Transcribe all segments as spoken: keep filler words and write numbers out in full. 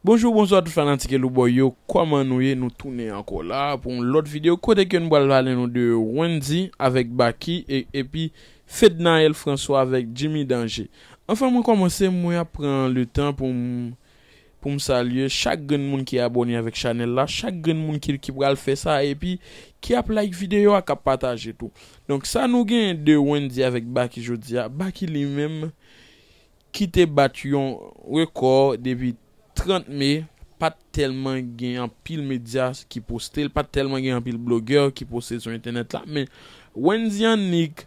Bonjou, bonswa tout fanatik Eloubòy yo, kòman nou ye? Nou tounen ankò la pou yon lòt videyo kote ke nou pral pale nou de Wendyy avèk Baky e, epi Fednaelle François avèk Jimmy Danger. Anvan mwen kòmanse, mwen ap pran le tan pou m, pou m salye chak grenn moun ki abòne avèk chanèl la, chak grenn moun ki, ki pral fè sa epi ki ap like videyo a, k ap pataje tou. Donk sa nou gen de Wendyy avèk Baky jodi a, Baky li menm ki te bat yon rekò depi trant me, pa t tèlman gen anpil medya ki poste l, pa t tèlman gen anpil blogè ki poste l sou entènèt la, men Wendyy annik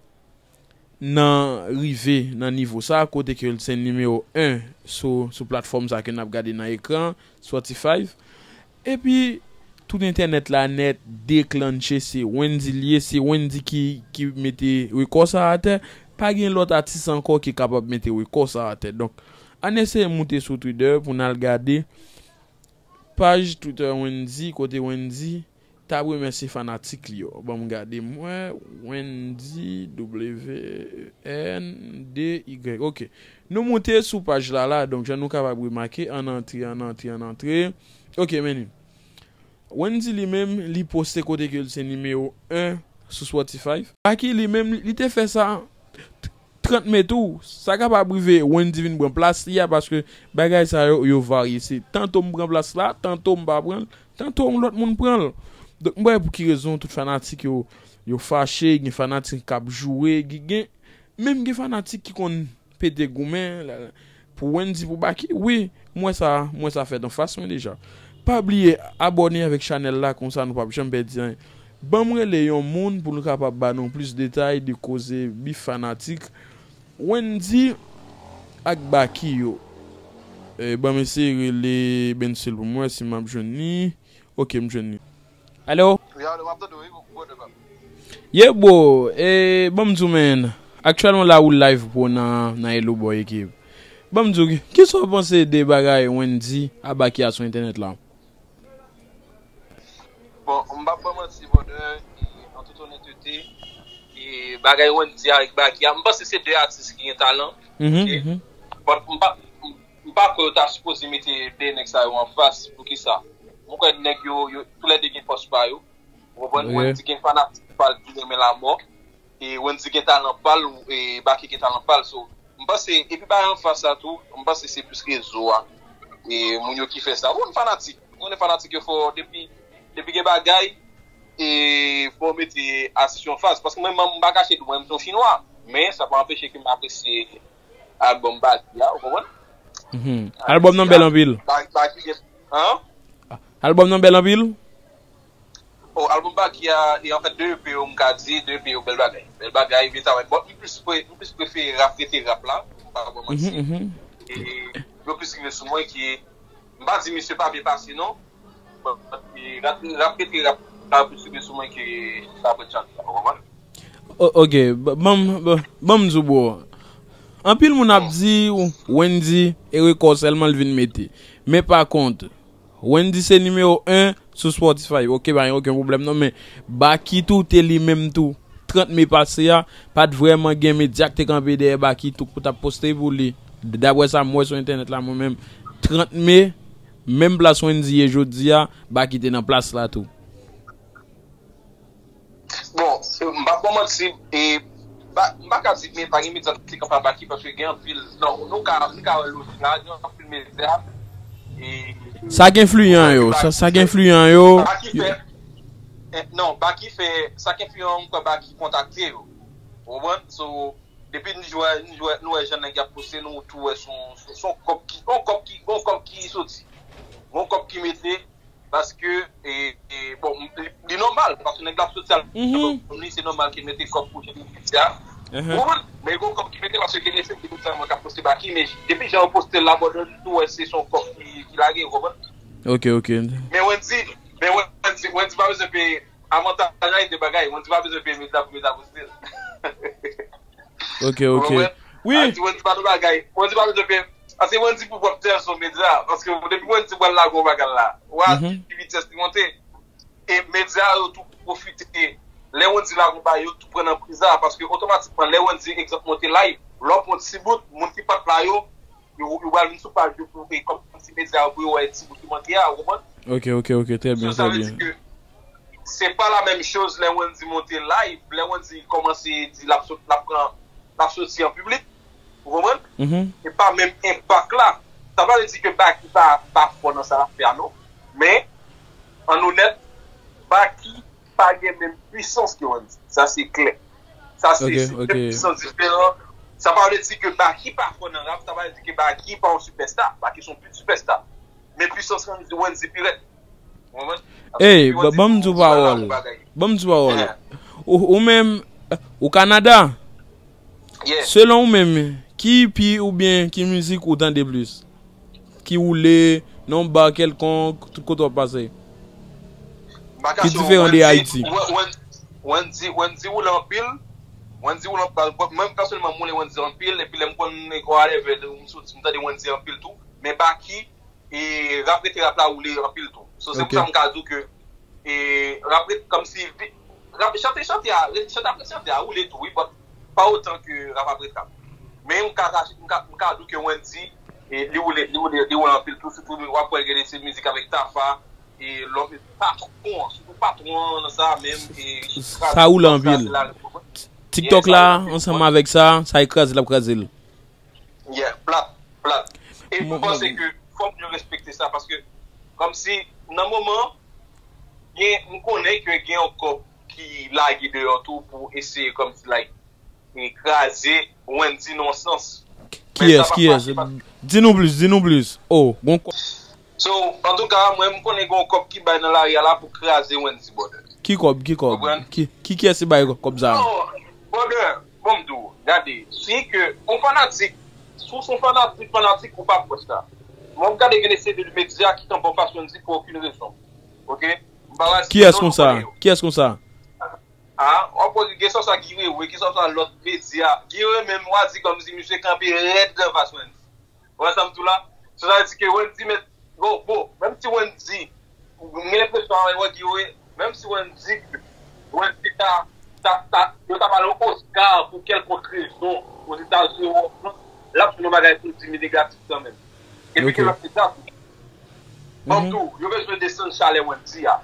nan rive nan nivo sa, kote ke l se nimewo en sou, sou platfòm sa ke n ap gade nan ekran, Spotify. Epi, tout entènèt la nèt deklanche, se Wendyy l ye, se Wendyy ki, ki mete rekò sa atè. Pa gen lòt atis ankò ki kapab mete rekò sa atè. Donk, ann eseye moute sou Twitter pou n al gade paj Twitter Wendyy, kote Wendyy t ap remèsye fanatik li yo. Ban m gade m wè, Wendyy, W E N D Y. Ok. Nou moute sou paj la la, donk jan nou kapab remake, ann antre, ann antre, ann antre. Ok, men li. Wendyy li menm, li poste kote ke l se nimewo en sou Spotify. Baky li menm, li te fè sa trant me tou. Sa kapab rive Wendyy vin pran plas li a, paske bagay sa yo, yo varye. Se tanto m pran plas la, tanto m pa pran l, tanto yon lòt moun pran l. Donk, m pa wè pou ki rezon tout fanatik yo, yo fache, gen fanatik k ap joure, gen, gen, menm gen fanatik ki konn pete goumen la, pou Wendyy, pou Baky. Wi, m wè sa, m wè sa fèt anfas mwen deja. Pa bliye abòne avèk chanèl la, konsa nou p ap janm pèdi anyen. Ban m rele yon moun pou l kapab ba nou plis detay de koze bif fanatik Wendyy ak Baky yo. Eh, ban m eseye rele Bensil pou m wè si m ap jwenn li. Ok, m jwenn li. Alo? Wi, alo, m ap tande w, wi, brother pa m. Yeah, bro. Eh, ban m di w, man. Aktyèlman la ou live, bro, nan, nan Eloubòy ekip. Ban m di w, ki, kisa w panse de bagay Wendyy a Baky a sou entènèt la? Bon, m p ap ba w manti, brother, e, an tout onètete, e, bagay Wendyy avèk Baky a, m panse se de atis ki gen talan. Mhm, ok? Mhm. But m pa, m, m pa kwè yo ta sipoze mete de nèg sa yo anfas. Poukisa? M kwè nèg yo, yo, toulède gen fòs pa yo. Ou konprann? Ok. Wendyy gen fanatik pa l ki renmen lamò. E Wendyy gen talan pa l, e Baky gen talan pa l. So, m panse, epi bagay anfas la tou, m panse se plis rezo a. E moun yo ki fè sa. Ou konn fanatik. Ou konnen fanatik yo fò depi, depi gen bagay, e fò w mete atis yo anfas. Paske mwen menm, m pa kache tou, mwen menm se yon chinwa. Men sa pa anpeche ke m apresye albòm Baky a, ou konprann? Mhm. Albòm nan bèl anpil. Ba-, Baky gen, an? Albòm nan bèl anpil? Oh, albòm Baky a, e anfèt, de E P yo, m ka di, de E P yo, bèl bagay. Bèl bagay, byen travay. Bon, m plis pre-, m plis prefere rap rete rap la, m pa ba w manti. Mhm, mhm. E yo plis rive sou mwen ke, m pa di misye pa byen pase, non. Bon, e rap, rap rete rap la plis rive sou mwen ke sa prèt chante la, ou konprann? O-, ok, b-, ban m, ban, ban m di w, bro. Anpil moun ap di Wendyy e rekò sèlman l vin mete. Men pa kont, Wendyy se nimewo en sou Spotify. Ok, pa gen okenn pwoblèm non, men Baky tou te li menm tou. Trant me pase a, pa t vrèman gen medya k te kanpe dèyè Baky tou pou t ap poste pou li. Daprè sa m wè sou entènèt la, mwen menm, trant me, menm plas Wendyy ye jodi a, Baky te nan plas la tou. Bon, m p ap ba w manti, e, ba, m pa ka di, men pa gen medya ki kanpe a Baky, paske gen anpil, non, nou ka, nou ka wè lojik la, gen anpil medya, e, sa k enfliyan yo, sa, sa k enfliyan yo. Baky fè, eh, non, Baky fè, sa k enfliyan yo, m kwè Baky kontakte yo. Ou konprann? So, depi n jwe, n jwe, nou wè jan nèg y ap poste, nou tou wè son, son, son kòb ki, on kòb ki, on kòb ki soti. On kòb ki mete, Paske, e, e, bon, li, li nòmal, paske nèg la ap soti al, mhm, li, se nòmal ke l mete kòb pou jwenn medya. Mhm. Ou konprann? Men gon kòb ki mete, paske gen efè ki mete mwen k ap poste Baky, men depi jan yo poste l la, bò, nou wè se son kòb ki, ki lage, ou konprann? Ok, ok. Men Wendyy, men Wendyy, Wendyy pa bezwen peye, avantaj la e de bagay, Wendyy pa bezwen peye medya pou medya poste l. Ok, ok. Ou konprann? Wi. A di Wendyy pa nan bagay. Wendyy pa bezwen peye. Paske Wendyy pou pwòp tèl son medya. Paske depi Wendyy pral lage yon bagay la, w a, mhm, ki vitès li monte. E medya yo tou pwofite. Lè Wendyy lage yon bagay, yo tou pran nan priz la. Paske otomatikman, lè Wendyy, egzanp, monte live, lè w pran ti bout, moun ki pa t la yo, Yo, yo pral vin sou paj yo pou, e, kòm si medya yo pou yo wè ti bout ki manke a, ou konprann? Ok, ok, ok, trè byen, So, sa trè vle di byen. ke se pa la menm choz lè Wendy monte live, lè Wendy kòmanse di l ap sot, l ap pran, l ap soti an piblik, ou konprann? Mhm. E pa menm enpak la. Sa pa vle di ke Baky pa, pa fò nan sa l ap fè a non. Men, an onèt, Baky pa gen menm pwisans ke Wendy. Sa se klè. Sa se Ok, se ok. de pwisans diferan. Sa pa vle di ke Baky pa fò nan rap, sa pa vle di ke Baky pa yon sipèsta. Baky se yon pit sipèsta. Men pwisans Wendy, Wendy pi rèd. Ou konprann? Ey, Wendy ban m di w pi rèd, pawòl. yon bagay. Ban m di w pawòl. Yeah. Ou, ou menm, ou Kanada? Yeah. Selon ou menm, ki ipi oubyen ki mizik ou tande plis? Ki woule, nan yon ba kèlkonk, tout kote w ap pase? Baka Ki sou diferan de Wendy, Ayiti? Wen- Wen- Wendy, Wendy woule anpil. Wendy woule anpil. Mwen pèsonèlman, m woule Wendy anpil. Epi lè m konn whatever, m soti, m tande Wendy anpil tou. Men Baky, e, rap rete rap la woule anpil tou. So, se Ok. pou sa m ka di w ke, e, rap rete kòmsi vi- rap, chante chante a, chante apre chante a woule tou, wi, but pa otan ke rap apre rap. Men m ka, m ka, m ka di w ke Wendy, e, li woule, li woule, li woule anpil tou, sitou w ap wè l gen de se mizik avèk Tafa, e, lòt patwon, sitou patwon an nan sa menm, e, Sa woule anpil. TikTok la, ansanm avèk sa, sa e kraze l ap kraze l. Yeah, plat, plat. E Mwen- m panse ke fòk nou respekte sa, paske kòmsi nan moman, gen, m konnen ke gen yon kòb ki lage deyò tou pou eseye kòmsi, like, e kraze Wendy nan yon sans. Men Kiyès, sa pa kiyès? fasil paske Di nou plis, di nou plis. Oh, bon. So, antouka, mwen, m konnen gen yon kòb ki bay nan lari a la pou kraze Wendy, brother. Ki kòb, ki kòb? Konprann? Ki, ki kiyès ki bay kòb sa? Non, brother, bon m di w, gade, si ke yon fanatik, si w se yon fanatik, fanatik, ou pa pwòch la. Mwen, m gade gen de seri de medya ki kanpe anfas Wendy pou okenn rezon. Ok? M pa rasi Kiyès non, konsa? nou konnen yo. Kiyès konsa? Ah, w ap wè gen sa sa Guy Wewe, gen sa sa lòt medya. Guy Wewe menm, w a di kòmsi misye kanpe rèd anfas Wendy. Ou wè sa m di w la? Sa vle di ke Wendy met, bon, bon, menm si Wendy, m gen lenpresyon a wè Guy Wewe, menm si Wendy, Wendy ta, ta, ta, yo ta ba l yon Oscar pou kèlkonk rezon, Wendy ta jwe wòl, l ap jwenn yon bagay pou l di mi negatif kanmenm. Epi Ok. ke l ap fè sa tou. Ban m di w, yo bezwen desann chalè Wendy a.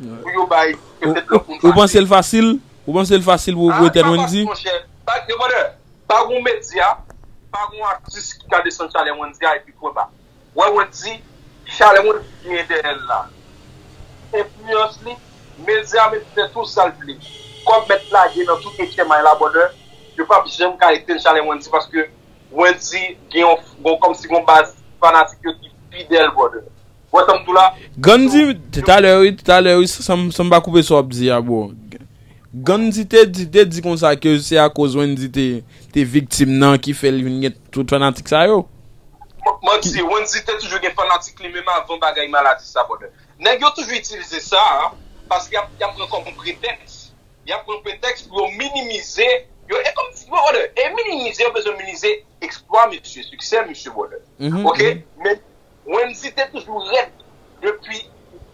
Pou yo bay petèt lòt moun Ou panse l fasil? Ou panse l fasil pou pou etèn Wendy? Monchè, pa gen, brother, pa gen medya, pa gen atis ki ka desann chalè Wendy a epi pwen ba. Wè Wendy, chalè Wendy genyen dèyè l la. Enfliyans li, medya mèt fè tou sa l vle. Kòb mèt lage nan tout H M I la, brother. Yo p ap janm ka etenn chalè Wendy paske Wendy gen yon, gen kòmsi gen yon baz fanatik yo ki fidèl, brother. Wè sa m di w la? Gandhi, talè wi, talè wi, san, san m pa koupe sa w ap di a, bro. Gandhi te di, te di konsa ke se akoz Wendy te, te viktim nan ki fè l vin gen tout fanatik sa yo. M- Manti, Wendy te toujou gen fanatik li menm avan bagay maladi sa, brother. Nèg yo toujou itilize sa, paske y ap, y ap pran kòm pretèks. Y ap pran pretèks pou yo minimize, yo, e kòm si, brother, e minimize, yo bezwen minimize eksplwa misye, siksè misye, brother. Mhm, Ok? mhm. Men Wendy te toujou rèd depi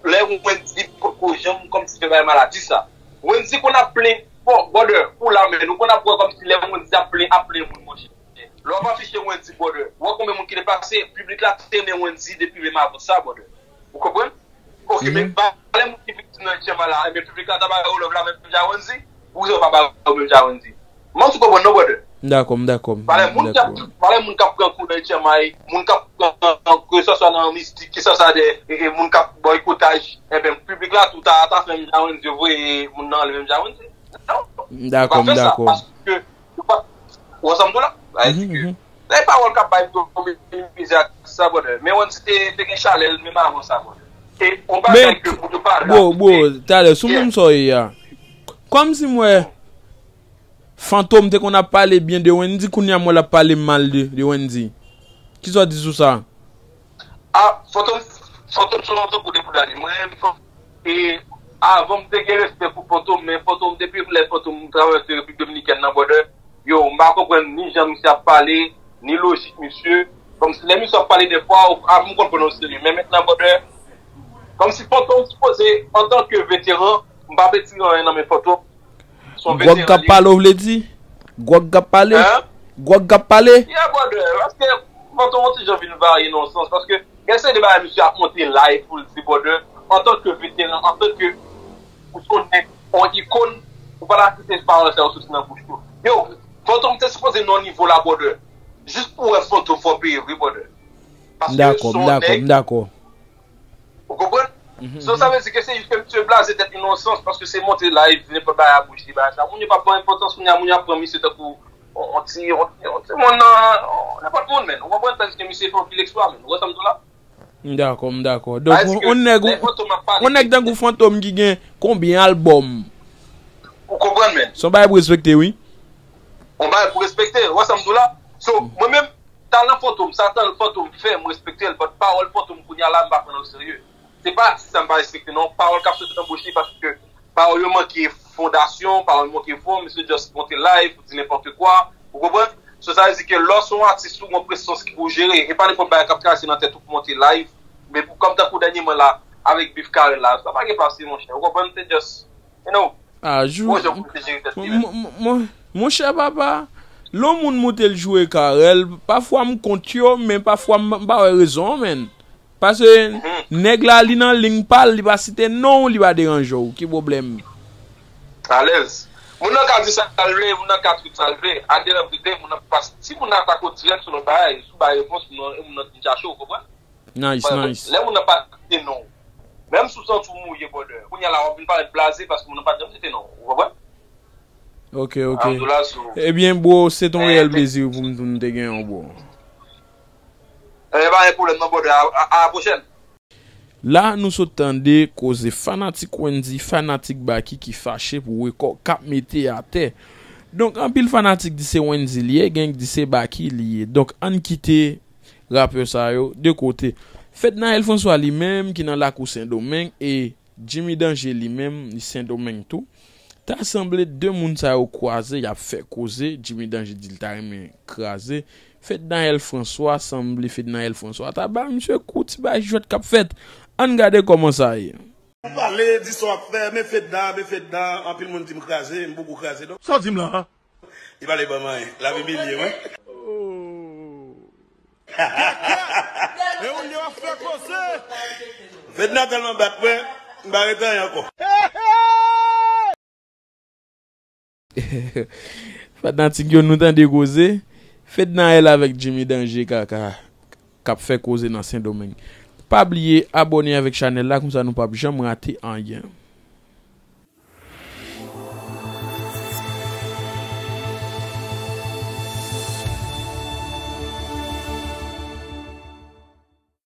lè Wendy poko janm kòmsi fè bagay maladi sa. Wendy konn ap plen, bon, brother, ou la, men nou konn ap wè kòmsi lè Wendy ap plen, ap plen moun, monchè. Lè w ap afiche Wendy, brother, ou wè konbyen moun ki deplase, piblik la te renmen Wendy depi menm avan sa, brother. Ou konprann? Ok, men valè moun ki viktim nan H M I la, enben piblik la ta ba yo love la menm jan Wendy, ou se yo pa ba yo menm jan Wendy. Mwen sou konprann non, brother. M dakò, m dakò. Valè moun k ap, valè moun k ap pran kou nan H M I, moun k ap pran, ke sa swa nan mistik, ke sa swa de, e, e, moun k ap bòykotaj, enben piblik la tou ta, ta fè menm jan Wendy, yo voye moun nan anlè menm jan Wendy. Non. M dakò, m dakò. Paske, ou pa, ou ansanm tou la? Mhm, mhm. Lè pawòl k ap bay pou minimize ak sa, brother. Men Wendy te, te gen chalè l menm avan sa, brother. E yon bagay ke pou nou pale la. Bro, bro, talè, sou menm sa w ye a. Kòmsi m wè Fantom te konn ap pale byen de Wendy, kounye a m wè l ap pale mal de, de Wendy. Kisa w di sou sa? Ah, Fantom, Fantom se yon tankou de boudali. Mwen, e, avan m te gen respè pou Fantom, men Fantom, depi lè Fantom travèse Repiblik Dominikèn nan, brother, yo, m pa konprann ni jan misye ap pale, ni lojik misye. Kòmsi lè misye ap pale defwa, avan m konn pran l o serye. Men mentnan, brother, kòmsi Fantom sipoze, antanke veteran, m pa retire anyen nan men Fantom. Se yon Gwòg k ap pale, w vle di? Gwòg k ap pale? Gwòg k ap pale? Yeah, brother, paske Fantom yon ti jan vin varye nan yon sans, paske gen seri de bagay misye ap monte live pou l di, brother, antanke veteran, antanke ou se yon nèg, yon ikòn, ou pa ta kite pawòl sa yo soti nan bouch ou. Yo, Fantom te sipoze nan nivo la, brother. Jis pou wè Fantom fò peye vre, brother. Paske se yon nèg, ou konprann? So, sa vle di ke se jis ke misye blaze tèt li nan yon sans, paske se monte live, di nenpòt bagay a bouch li, bagay sa. Moun yo pa ban enpòtans, kounye a moun yo ap pran misye tankou on, on ti, on, on ti moun nan, on, nenpòt moun, men. Ou konprann? Tandis ke misye fè anpil eksplwa, men. Ou wè sa m di w la? M dakò, m dakò. Donk, on, on nèg, on nèg tankou Fantom ki gen konbyen albòm? Ou konprann, men? Se yon bagay pou respekte, wi. On bagay pou respekte, ou wè sa m di w la? So, mwen menm, talan Fantom, sa talan Fantom fè, m respekte l, but pawòl Fantom kounye a la, m pa pran l oserye. Se pa sa m pa respekte, non. Pawòl k ap soti nan bouch li, paske pawòl yo manke fondasyon, pawòl manke fon, misye just monte live, di nenpòt kwa, ou konprann? So, sa vle di ke lè w se yon atis, ou gen presyon ki pou w jere, e pa nenpòt bagay k ap travèse nan tèt ou pou w monte live, men pou kòm tankou dènyèman la, avèk bif Carel la, sa pa gen pase, monchè, ou konprann? Se just, you know, a jou. Bon jan pou l te jere tèt li, men. Monchè papa, lè yon moun monte l joure Carel, pafwa m kont yo, men pafwa m m pa wè rezon an, menn. Paske nèg la, li nan liy pa l, li pa site non w, li pa deranje w. Ki pwoblèm? Alèz. Moun nan ka di sa l vle, moun nan ka tweet sa l vle. At the end of the day, moun nan pa, si moun nan atake w dirèk sou yon bagay, si w bay repons, moun nan, moun nan vin chache w, ou konprann? Nice, nice. Lè moun nan pa site non w, menm si w santi w mouye, brother, kounye a la, w ap vin parèt blaze paske moun nan pa t janm site non w, ou konprann? Ok, ok. Alhamdoulilah, so. Ebyen, bro, se t on reyèl plezi pou m, pou m te genyen w, bro. Ebyen, pa gen pwoblèm non, brother. A, a, a la pwochèn. La, nou sot tande koze fanatik Wendyy, fanatik Baky ki fache pou rekò k ap mete atè. Donk, anpil fanatik di se Wendyy li ye, gen k di se Baky li ye. Donk, ann kite rapè sa yo de kote. Fednaelle François li menm ki nan lakou Sendomeng e Jimmy Danger li menm, li Sendomeng tou. Ta sanble de moun sa yo kwaze, y ap fè koze. Jimmy Danger di l ta renmen kraze Fednaelle François, sanble Fednaelle François ta ba misye kou, ti bay jwèt k ap fèt. Ann gade kòman sa ye. Ou pale, di sa w ap fè, men Fedna, men Fedna, anpil moun di m kraze, m poko kraze non. Sa w di m la a? Li pale ban m anyen, l ap imilye mwen. E ou ye w ap fè koze. Fedna tèlman bat mwen, m pa rete anyen ankò. Fanatik yo, nou tande koze. Fednaelle avèk Jimmy Danger ka, ka, k ap fè koze nan Sendomeng. Pa bliye abòne avèk chanèl la, konsa nou p ap janm rate anyen.